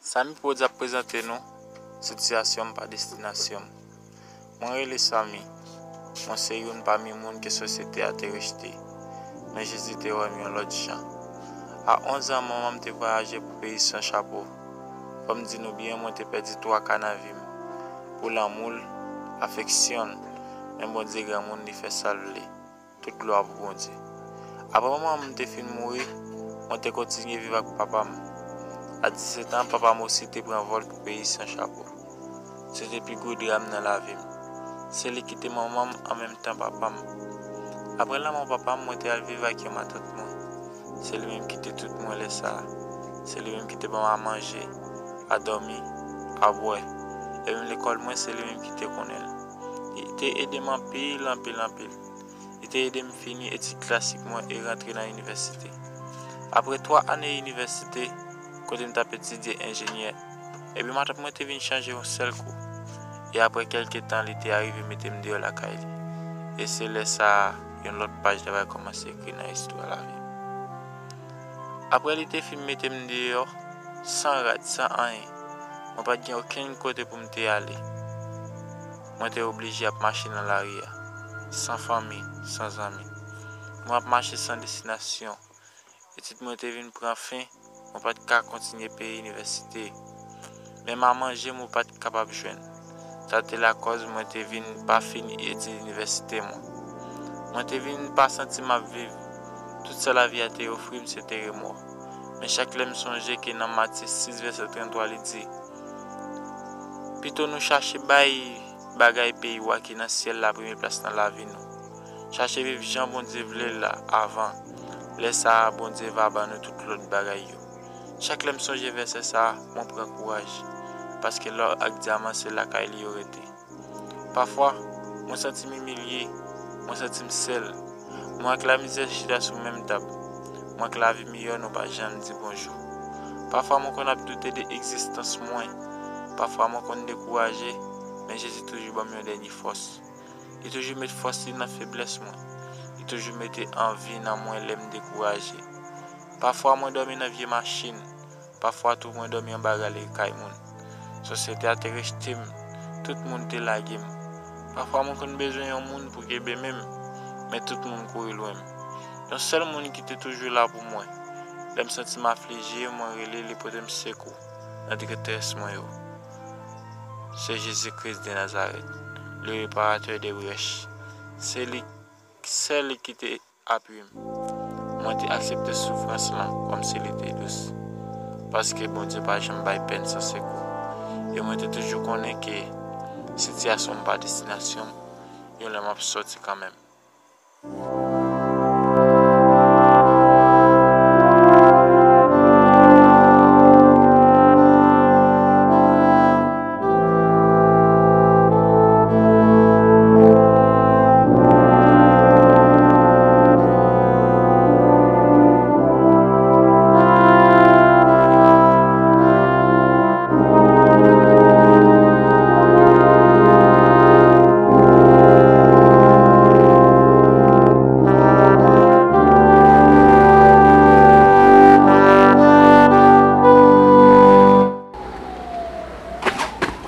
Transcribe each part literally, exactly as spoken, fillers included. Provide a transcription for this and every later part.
Samy Prod ap prezante nou Sitiyasyon m pa destinasyon m. Mwen rele Samy. Mwen se youn pami moun ke sosyete a te rejte. Men Jezi te wè m yon lòt jan. A onz an, manman m te vwayaje pou peyi san chapo. Fò m di nou byen, mwen te pèdi twa ka nan vi m. Pou lanmou l, afeksyon l, men Bondye granmoun, li fè sa l vle. Tout glwa pou Bondye. Apre manman m te fin mouri, mwen te kontinye viv ak papa m. A disèt an, papa m osi te pran vòl pou peyi san chapo. Se te pi gwo dram nan lavi m. Se li ki te manman m an menm tan papa m. Apre lanmò papa m, mwen te al viv ak yon matant mwen. Se li menm ki te tout mwen lè sa a. Se li menm ki te ban m a manje, a dòmi, a bwè. E menm lekòl mwen, se li menm ki te konnen l. Li te ede m anpil, anpil, anpil. Li te ede m fini etid klasik mwen e rantre nan inivèsite. Apre twa ane inivèsite, kote m t ap etidye enjenyè, epi matant mwen te vin chanje yon sèl kou. E apre kèlke tan, li te arive mete m deyò lakay li. E se lè sa a, yon lòt paj ta pral kòmanse ekri nan istwa lavi m. Apre li te fin mete m deyò, san rad, san anyen, mwen pa t gen okenn kote pou m te ale. Mwen te oblije ap mache nan lari a, san fanmi, san zanmi. Mwen ap mache san destinasyon. Etid mwen te vin pran fen, mwen pa t ka kontinye peye inivèsite. Menm a manje, mwen pa t kapab jwenn. Sa te lakòz mwen te vin pa fini etid inivèsite mwen. Mwen te vin pa santi m ap viv. Tout sa lavi a te ofri m, se te remò. Men chak lè m sonje ke nan Matye sis vèsè tranntwa, li di, pito nou chache bay bagay peyi w a ki nan syèl la premye plas nan lavi nou. Chache viv jan Bondye vle l la avan. Lè sa a, Bondye va ban nou tout lòt bagay yo. Chak lè m sonje vèsè sa a, mwen pran kouraj, paske lò ak dyaman se lakay li yo rete. Pafwa, mwen santi m imilye, mwen santi m sèl. Mwen ak lamizè chita sou menm tab. Mwen ak lavi miyò, nou pa janm di bonjou. Pafwa, mwen konn ap doute de egzistans mwen. Pafwa, mwen konn dekouraje, men Jezi toujou ban m yon dènye fòs. Li toujou met fòs li nan feblès mwen. Li toujou mete anvi nan mwen lè m dekouraje. Pafwa, mwen dòmi nan vye machin. Pafwa tou, mwen dòmi anba galri kay moun. Sosyete a te rejte m. Tout moun te lage m. Pafwa, mwen konn bezwen yon moun pou kenbe men m, men tout moun kouri lwen m. Yon sèl moun ki te toujou la pou mwen. Lè m santi m aflije, mwen rele, li pote m sekou nan detrès mwen yo. Se Jezi Kris de Nazarèt, le réparateur des brèches. Se li, sèl li ki te apiye m. Mwen te aksepte soufrans lan kòmsi li te dous. Paske Bondye pa janm bay pèn san sekou. E mwen te toujou konnen ke sitiyasyon m pa destinasyon m, yon lè m ap sòti kanmenm.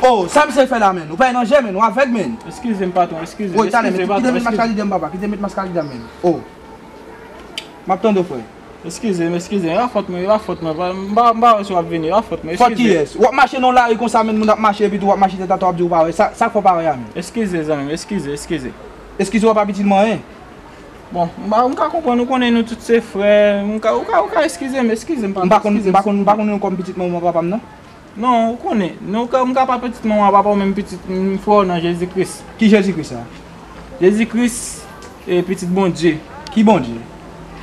Oh, sa misye fè la, menn? Ou pa nan jè, menn, ou avèg, menn. Eskize m, patwon, eskize m. Woy, talè, eskize, men, patwon, kite met mask la eskize. Lidè m, papa, kite met mask la lidè m, menn. Oh. M ap tande w, frè. Eskize m, eskize m, e pa fòt mwen, e pa fòt mwen, pa, m pa, m pa wè si w ap vini, e pa fòt mwen, eskize. Fòt kiyès? W ap mache nan lari konsa, menn, moun ap mache, epi tou w ap mache tèt atè, w ap di w pa wè. Sa, sa k fè w pa wè a, menn? Eskize, zanmi m, eskize, eskize. Eskize w pa pitit mwen anyen. Bon, m pa, m ka konprann, ou konnen nou tout se frè, m ka, ou ka, ou ka eskize m, eskize m, papa, eskize m. M pa konn, m pa konn, m pa konn nou kòm pitit manman papa m, non. Non, ou konnen, nou ka, m ka pa pitit manman papa w, menm pitit m, frè w nan Jezi Kris. Ki Jezi Kris sa? Jezi Kris, e, pitit Bondye. Ki Bondye?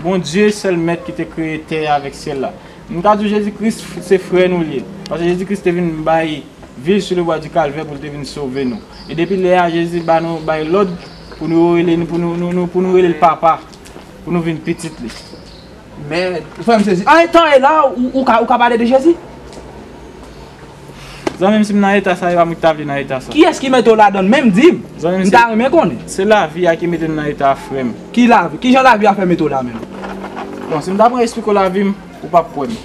Bondye sèl mèt ki te kreye tè a avèk syèl la. M ka di w Jezi Kris f-, se frè nou l ye. Paske Jezi Kris te vin bay vi l sou le bwa di Kalvè pou l te vin sove nou. E depi lè a, Jezi ba nou, bay lòd pou nou rele, pou nou, nou, nou, pou nou rele l papa, pou nou vin pitit li. Men, frè m sezi. An, tan e la, ou, ou ka, ou ka pale de Jezi? Zanmi m, si m nan eta sa, e pa mwen ki ta vle nan eta sa. Kiyès ki mete w ladan l? Menm di m. Zanmi m, m ta renmen konnen. Se lavi a ki mete m nan eta a, frè m. Ki lavi? Kijan lavi a fè mete w la menm? Bon, si m ta pran esplike w lavi m, ou p ap kwè m.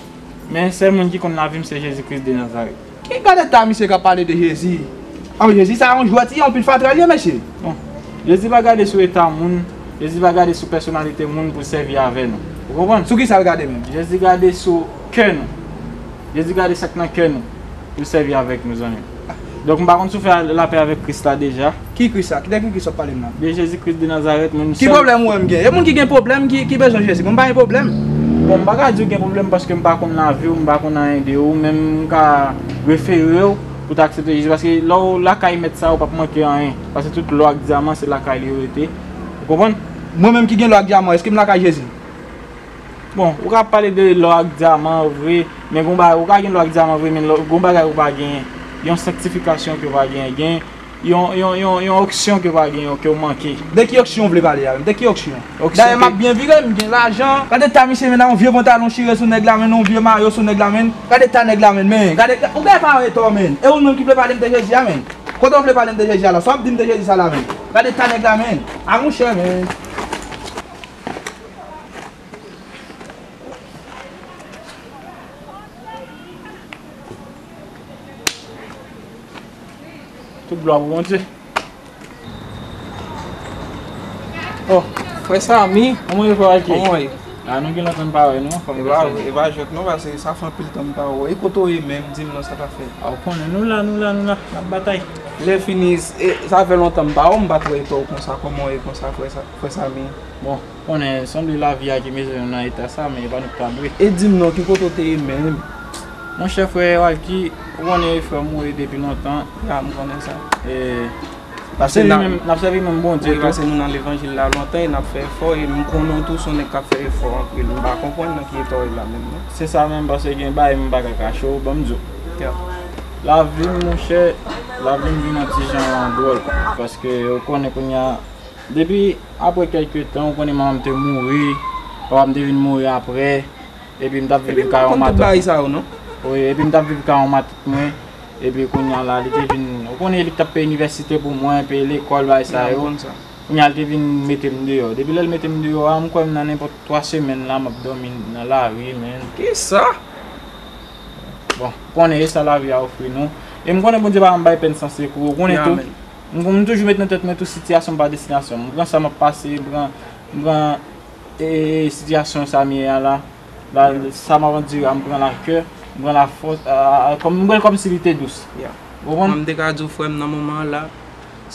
Men sèl moun ki konn lavi m se Jezi Kris de Nazarèt. Ki gade ta misye k ap pale de Jezi? An, Jezi sa yon jwèt, li anpil fatra li ye, mesye. Bon, Jezi pa gade sou eta moun, Jezi pa gade sou pèsonalite moun pou l sèvi avè nou. Ou konprann? Sou ki sa l gade menm? Jezi gade sou kè nou. Jezi gade sa k nan kè nou pou l sèvi avèk nou, zanmi m. Donk, m pa konn si w fè lapè avèk Kris la deja. Ki Kris la? De ki Kris w ap pale m la? De Jezi Kris de Nazarèt, moun sèl. Ki pwoblèm ou wè m gen? E moun ki gen pwoblèm ki, ki bezwen Jezi, mwen m pa gen pwoblèm. Bon, m pa ka di w gen pwoblèm paske m pa konn lavi w, m pa konn anyen de ou, men m ka refere w pou w ta aksepte Jezi. Paske lè w lakay mèt sa, ou p ap manke anyen. Paske tout lò ak dyaman, se lakay li yo rete. Ou konprann? Mwen menm ki gen lò ak dyaman, èske m lakay Jezi? Bon, ou ka pale de lò ak dyaman, vre, men gon bagay, ou ka gen lò ak dyaman, vre, men lò, gon bagay ou pa genyen. Yon sanktifikasyon ke ou pa genyen. Gen yon, yon, yon, yon onksyon ke ou pa genyen, ke ou manke. De ki onksyon w vle pale a menm? De ki onksyon? Onksyon Dayè, m ap ke byen vire, m gen lajan. Gade ta misye, men, yon vye pantalon chire sou nèg la, men, yon vye mayo sou nèg la, men. Gade ta nèg la, men, men. Gade, ou gen pa retò, men. E ou menm ki vle pale m de Jezi a, men. Kote w vle pale m de Jezi a la? Sa w ap di m de Jezi sa la, men? Gade ta nèg la, men. A, monchè, men. Tout glwa pou Bondye. Oh, frè Samy, kòman ye, frè Alki? Kòman ye? A, nou gen lontan n pa wè, non, frè Samy. E pa, e pa jwèt, non, paske sa fè anpil tan m pa wè w. E kote w ye menm? Di m non, sa k ap fèt? A, ou konnen, nou la, nou la, nou la, n ap batay. Lè fini, e, sa fè lontan m pa wè w, m pa t wè w konsa, kòman w ye konsa, frè Sa-, frè Samy? Bon, konnen, sanble lavi a ki mete nou nan eta sa, men e pa nou ki ta dwe. E di m non, ki kote w te ye menm? Monchè, frè Alki, ou konnen e frè m ou ye depi lontan. Ya, m konnen sa. E, n ap sèvi menm, n ap sèvi menm Bondye tou. Wi, paske nou nan levanjil la lontan e n ap fè efò, e m konnen w tou se yon nèg k ap fè efò anpil. M pa konprann nan ki eta w ye la menm, non. Se sa menm, paske gen bagay m pa ka kache w, ban m di w. Ya. Lavi m, monchè, lavi m vin yon ti jan dwòl, paske ou konnen kounye a, depi apre kèlke tan, ou konnen manman m te mouri, papa m te vin mouri apre, epi m t ap viv kay yon matant. Wi, epi m t ap viv kay yon matant mwen, epi kounye a la, li te vin, ou konnen li t ap peye inivèsite pou mwen, peye lekòl, bagay sa yo. Kounye a, li te vin mete m deyò. Depi lè l mete m deyò a, m kwè m nan nenpòt twa semèn la, m ap dòmi nan lari, men. Kisa? Bon, ou konnen e sa lavi a ofri nou. E m konnen Bondye pa janm bay pèn san sekou. Ou konnen tou, m, m toujou met nan tèt mwen tou, sitiyasyon pa destinasyon. M pran sa m ap pase, m pran, m pran, e, sitiyasyon sa m ye a la. La, sa m ap andire a, m pran lakè, m pran lafòs, a, a, a, kòm, m pran l kòmsi li te dous. Ou konprann? Mwen, m te ka di w, frè m, nan moman an la,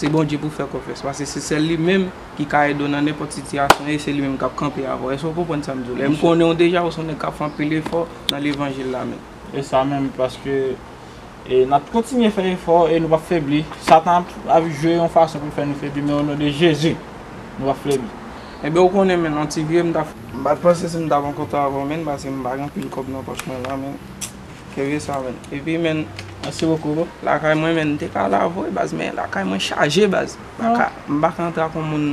se Bondye pou w fè konfyans, paske se sèl li menm ki ka ede w nan nenpòt sitiyasyon, e se li menm k ap kanpe avè w. Èske w konprann sa m di w? Lè m konnen w deja, ou se yon nèg k ap fè anpil efò nan levanjil la menm. E sa menm, paske, e, n ap kontinye fè efò e nou p ap febli. Satan ap, ap jwe yon fason pou l fè nou febli, men o non de Jezi, nou p ap febli. Enben, ou konnen, men, yon ti vye, m t ap, m pa t panse si m t ap rankontre avè w, men, paske m pa gen anpil kòb nan pòch mwen la, men. Kè vye sa, men. Epi, men, mèsi bokou, bro. Lakay mwen, men, m te ka la avè w, baz, men lakay mwen chaje, baz. M pa ka, m pa ka antre ak yon moun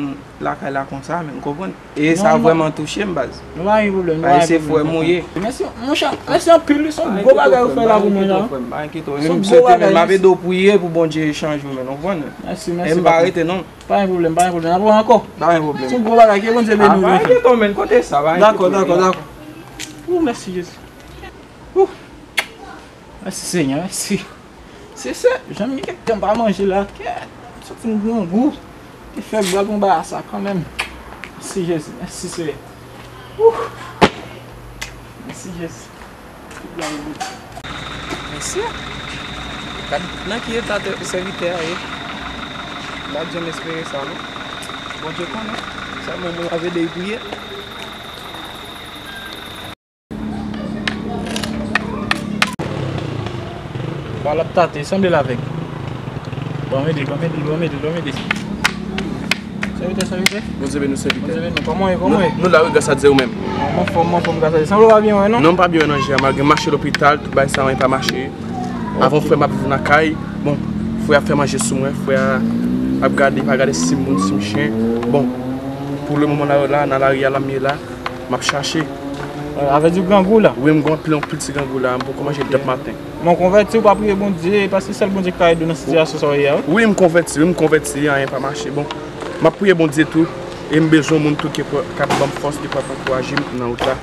lakay la konsa, men, ou konprann? E sa vrèman touche m, baz. Nou pa gen pwoblèm, nou pa gen pwoblèm. Ay, se frè m ou ye. Mèsi, monchè, mèsi anpil, wi, se yon gwo bagay ou fè la pou mwen la. Pa enkyete w, frè m, pa enkyete w. Se yon gwo bagay. M ap ede w priye pou Bondye chanje w, men, ou konprann? Mèsi, mèsi, papa. E m pa rete, non. Pa gen pwoblèm, pa gen pwoblèm. N ap wè ankò. Pa gen pwoblèm. Se yon gwo bagay, ke Bondye beni w. A, pa enkyete w, men, kote sa, pa enkyete w. Dakò, dakò, dakò. Ou, mèsi, Jezi. Ou. Mèsi, Senyè, mèsi. Se, se, jan m gen kèk tan m pa manje la, kèt, m santi m grangou. Te fè bwè pou m ba sa kanmenm. Mèsi, Jezi, mèsi, Senyè. Ou. Mèsi, Jezi. Tout glwa pou Bondye. Mesye, gad nan ki eta tè-, sèvitè a ye. M pa t janm espere sa, non. Bondye konnen. Sèlman mwen ap ede l priye. Bon, l ap tate, sanble l avèg. Bon, m ede, bon, m ede, bon, m ede, bon, m ede. Sèvitè, sèvitè. Bondye beni w, sèvitè. Bondye beni w. Kòman w ye, kòman w ye? Nou, nou la, wi, gras a Dye, ou menm? Mwen anfòm, mwen anfòm, gras a Dye. Sanble w pa byen wè, non? Non, m pa byen wè nan je a, malgre m mache lopital, tout bagay sa, men pa mache. Avan, frè m ap viv nan kay. Bon, frè a ap fè manje sou mwen, frè a ap gade, pa gade si m moun, si m chen. Bon, pou le moman la, la, nan lari a, la m ye la, m ap chache. Avè di grangou la? Wi, m gen anpil, anpil ti grangou la, m poko manje depi maten. Men w konvèti, w pa priye Bondye, paske sèl Bondye ki ka ede w nan sitiyasyon sa w ye a, wi. Wi, m konvèti, wi, m konvèti, anyen pa mache. Bon, m ap priye Bondye tou, e m bezwen moun tou ki ka ban m fòs, ki ka ankouraje m nan wout la.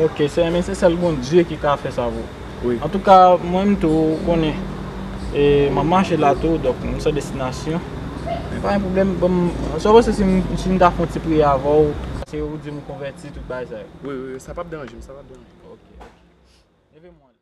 Ok, sè, men se sèl Bondye ki ka fè sa pou ou. Wi. Antouka, mwen menm tou, ou konnen, e, m ap mache la tou, donk, m san destinasyon. Men pa gen pwoblèm, ban m, sa w panse si m, si m ta fè yon ti priyè avè w, paske ou di m ou konvèti, tout bagay sa yo. Wi, wi, wi, sa p ap deranje m, sa p ap deranje m. Ok, ok. Leve mwen.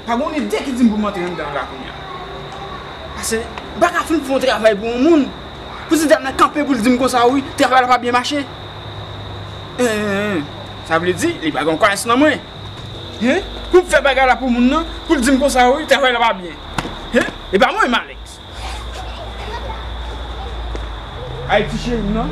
Pa gen yon ide ki di m pou m antre anndan la kounye a. Paske m pa ka fin fè yon travay pou yon moun, pou ti dam nan kanpe pou l di m konsa, wi, travay la pa byen mache. Hen, sa vle di li pa gen yon kayès nan mwen. Hen? Pou m fè bagay la pou moun nan, pou l di m konsa, wi, travay la pa byen. Hen? E pa mwen, Alex. Ayiti cheri m nan.